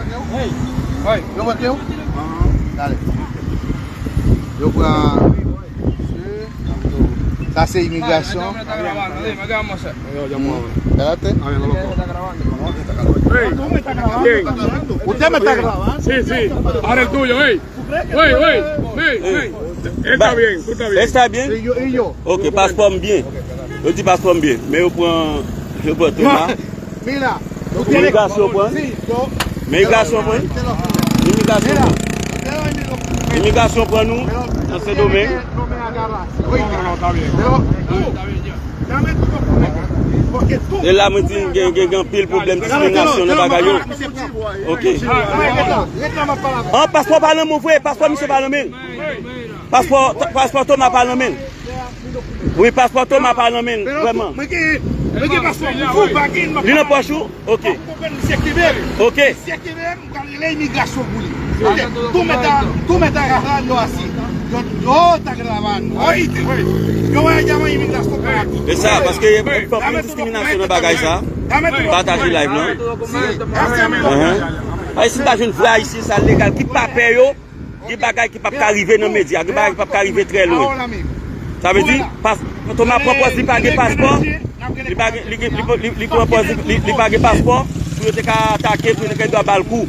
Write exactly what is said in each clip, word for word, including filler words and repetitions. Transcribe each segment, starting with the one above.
Yo pran yo? Yo pran. Sa se imigrasyon. Espérate. Ou te mete grabando. Sí, sí. Ahora el tuyo, hey. Hey, hey, hey. Está bien, tú estás bien. Está bien? Y yo, y yo. Ok, paspò m byen. Yo di paspò m byen. Men yo pran, yo pran Toma. Mira, tú tienes. Imigrasyon pran. Sí, yo. Men imigrasyon pran. Imigrasyon pran. Imigrasyon pran nou nan Sendomeng. E la mwen di gen, gen, gen anpil pwoblèm diskriminasyon nan bagay yo. Ok. An, paspò pa nan men w vre, paspò misye pa nan men l. Paspò, paspò Toma pa nan men l. Wi, paspò Toma pa nan men l, vrèman. Mwen gen, mwen gen paspò m. Ou pa gen, li nan pòch ou? Ok. Ok. Misye ki vle, m pral rele imigrasyon pou li. Tou meta, tou meta raran yo asi. Yo, yo ta grabando. Oíste. Yo voy a llamar inmigración para ti. E sa, paske fòk gen diskriminasyon nan bagay sa. Pataje live lan. Ahn. Ay, si n ta jwenn vrè ayisyen sa legal, ki pa pè yo, gen bagay ki p ap ka rive nan medya, gen bagay ki p ap ka rive trè lwen. Sa vle di, pas-, Toma pran pòz li pa gen paspò, li pa gen, li gen, li, li, li pran pòz li, li, li pa gen paspò, pou yo te ka atake, pou yo te ka dwa ba l kou.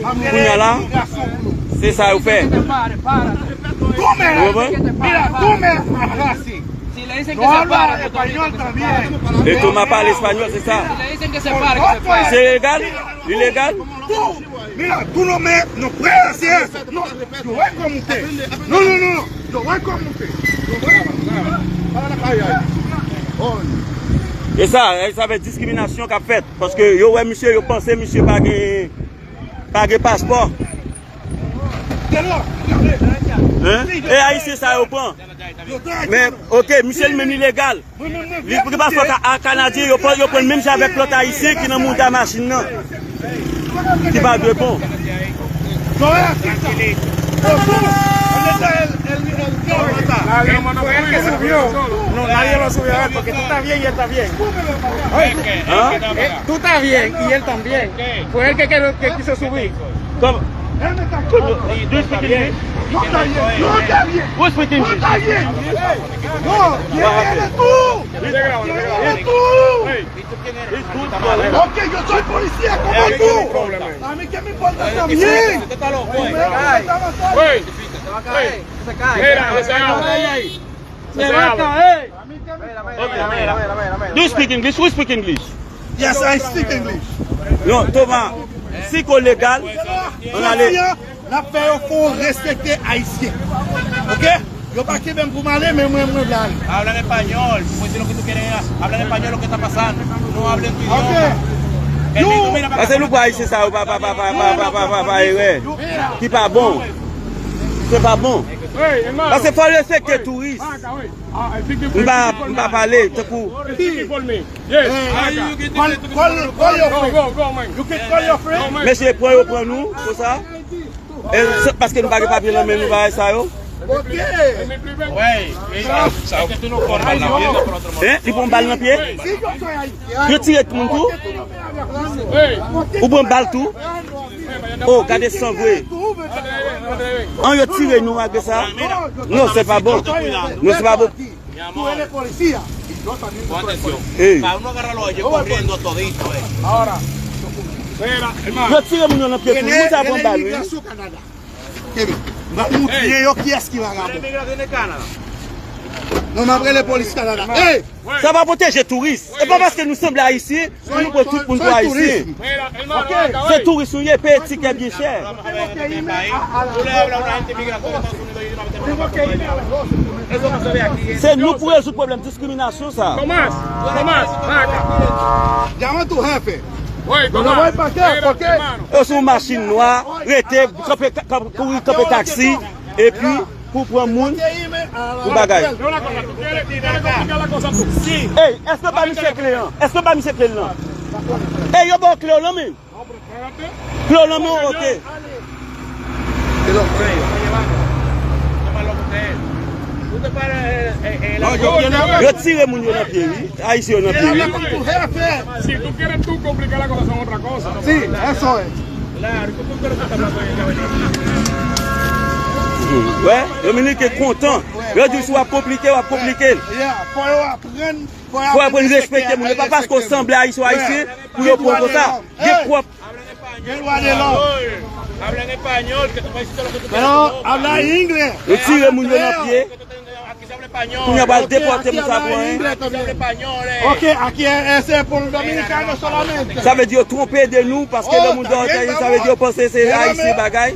Kounye a la, se sa yo fè. Ou konprann? E Toma pale espanyòl, se sa. Se legal? Li legal? Mira, tú no me, no puedes hacer eso. No, yo voy con usted. No, no, no, no. Yo voy con usted. Yo voy a... Ay, ay. E sa, e sa fè diskriminasyon k ap fèt. Paske yo wè misye, yo panse misye pa gen, pa gen paspò. Hein? E ayisyen sa yo pran. Men, ok, misye li menm li legal. Li gen paspò ka-, a kanadyen, yo pran, yo pran l menm jan avèk lòt ayisyen ki nan mouda machin nan. Ki pa dwe bon. No, nadie lo subió a él porque tú estás bien y él está bien. Oye, tú, tú estás bien y él también. Fue él que, que, que quiso subir. Come, come, do you speak English? No está bien, no está bien. Who speak English? No está bien. No, ¿quién eres tú? ¿Quién eres tú? Ok, yo soy policía como tú. A mí qué me importa también. Hey, hey, mira, ese habla. Se va a caer. Ok. Do you speak English? We speak English. Yes, I speak English. Non, Toma, si ko legal, on ale. N ap fè yo fè w respekte ayisyen. Ok? Yo pa kenbe m pou m ale, men mwen, mwen vle ale. Hablan español. Pues si lo que tú quieres es hablar español, lo que está pasando. No hablen tu idioma. Paske nou pran ayisyen sa yo pa, pa, pa erè. Ki pa bon. Se pa bon. Paske fò w respekte touris. M pa, m pa pale tankou. Call, call, call your friend. You can call your friend. Mesye, pran yo pran nou, konsa. E, se paske nou pa gen papye nan men nou, bagay sa yo. Hein? Li pran bal nan pye? Yo tire moun tou? Ou pran bal tou? Oh, gade san vre. An, yo tire nou malgre sa? Non, se pa bon. Non, se pa bon. Tú eres policía. Y yo también soy policía. Ey. Para uno agarrarlo a ellos corriendo todito, eh. Yo tire moun yo nan pye tou. Moun sa pran bal, wi. Kevin, m ap montre yo kiyès ki vagabon. Non, m ap rele polis Kanada. Ey! Sa pa pwoteje touris. E pa paske nou sanble ayisyen pou nou pran tout moun pou ayisyen. Se touris nou ye, peye tikè byen chè. Se nou pou rezoud pwoblèm diskriminasyon sa. Tomás, Tomás, ven acá. Llama a tu jefe. Yo no voy pa' acá, ¿por qué? Yo sou machin nwa, rete, kanpe, kanpe, kouri kanpe taksi, epi pou pran moun pou bagay. Ey, èske pa misye kle an? Èske pa misye kle l lan? Ey, yo ba w kle w lan menm? Kle w lan menm, ok. Yo tire moun yo nan pye, wi. Ayisyen yo nan pye, wi. Si tú quieres tú complicar la cosa, son otra cosa. Sí, eso es. Wè, Dominiken kontan. Yo di si w ap konplike, w ap konplike l. Fò yo aprann, fò yo aprann respekte moun. E pa paske w sanble Ayisyen, w Ayisyen, pou yo pran w konsa. Gen pwòp. Gen dwa de lòm. Hablan español, que tú puedes decir lo que tú quieras. Pero habla inglés. Yo tire moun yo nan pye. Kounye a pral depòte moun sa pou anyen. Ok, aquí es, es por dominicano solamente. Sa vle di yo twonpe de nou paske le mundo está bien, sa vle di yo panse se Ayisyen bagay.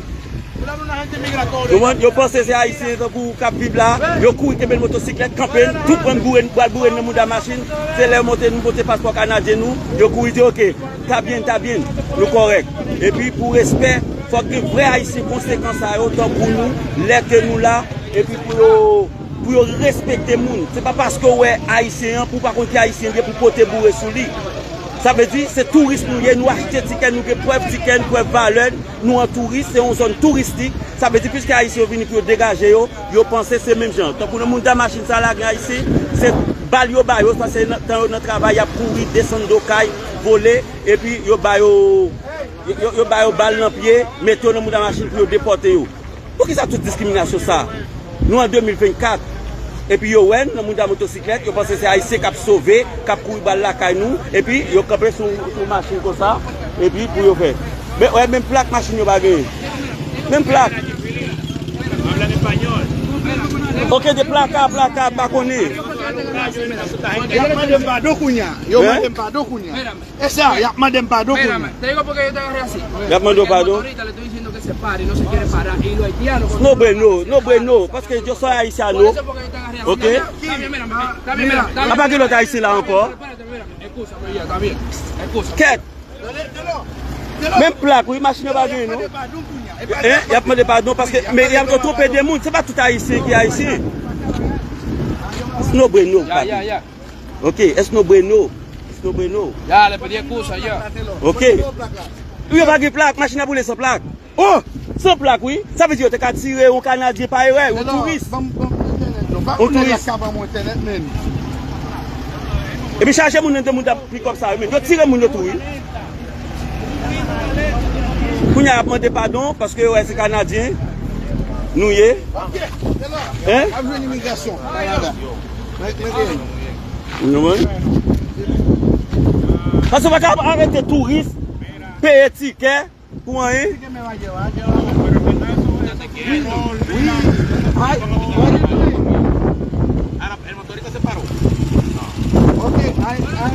Yo, yo panse se Ayisyen tankou k ap viv la. Yo kouri kenbe motosiklèt, kanpe n, tou pran boure n, bal boure n nan mouda machin. Se lè yo monte, nou pote paspò kanadyen nou, yo kouri di, "Ok, ta byen, ta byen, nou kòrèk." Epi pou respè, fòk gen vrè Ayisyen konsekan sa yo, tankou nou, lè ke nou la, epi pou yo, pou yo respekte moun. Se pa paske w wè Ayisyen an, pou w pa konn ki Ayisyen l ye, pou w pote boure sou li. Sa vle di, se touris nou ye, nou achte tikè, nou gen prèv tikè n, prèv valè n, nou an touris, se yon zòn touristik. Sa vle di, piske Ayisyen yo vini pou yo degaje yo, yo panse se menm jan. Tankou nan moun dan machin sa la, gen Ayisyen, se bal yo ba yo, paske nan, tan yo nan travay, y ap kouri, desann do kay, vole, epi yo ba yo, yo, yo, yo ba yo bal nan pye, mete yo nan moun dan machin pou yo depòte yo. Poukisa tout diskriminasyon sa? Nou an de mil vennkat, epi yo wè n nan mouda motosiklèt, yo panse se Ayisyen k ap sove, k ap kouri bal lakay nou, epi yo kanpe sou, sou machin konsa, epi pou yo fè. Men, wè, menm plak machin yo pa genyen. Menm plak. Ok, de plaka, plaka, pa konnen. Y ap mande m padon kounye a. Yo mande m padon kounye a. E sa, y ap mande m padon kounye a. Te digo porque yo te agarré así. Y ap mande w padon? Ahorita le estoy diciendo que se pare, no se quiere parar. Y los haitianos, cuando... No bueno, no bueno, paske yo se ayisyen, no. Por eso porque yo te agarré así. Ok. También, mira, también, mira, también, mira. A pa gen lòt ayisyen la ankò. Espérate, espérate, mira. Escúchame, ya, también. Escúchame. Kèt. Menm plak, wi, machin nan pa genyen, non. Eh, y ap mande padon paske, men y ap twonpe de moun. Se pa tout ayisyen ki ayisyen. No bueno, papi. Ok, es no bueno. Es no bueno. Ya, le pedí excusa, ya. Ok. Yo pa gen plak, machin ap boule san plak. Oh, san plak, wi. Sa vle di yo te ka tire yon Kanadyen pa erè, yon touris. Yon touris. Epi chaje moun nan de moun ap pikòp sa yo menm. Yo tire moun yo tou, wi. Kounye a y ap mande padon paske yo wè se Kanadyen nou ye. Hein? Ap jwenn imigrasyon Kanada. Nou konprann? Paske w pa ka arete touris, peye tikè, pou anyen. Ok, ay, ay,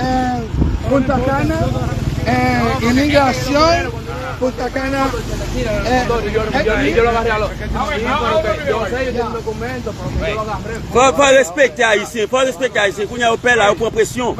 eh, Punta Cana, eh, imigrasyon, Punta Cana, eh, eh, Fò, fò respekte ayisyen, fò respekte ayisyen. Kounye a yo pè la, yo pran presyon.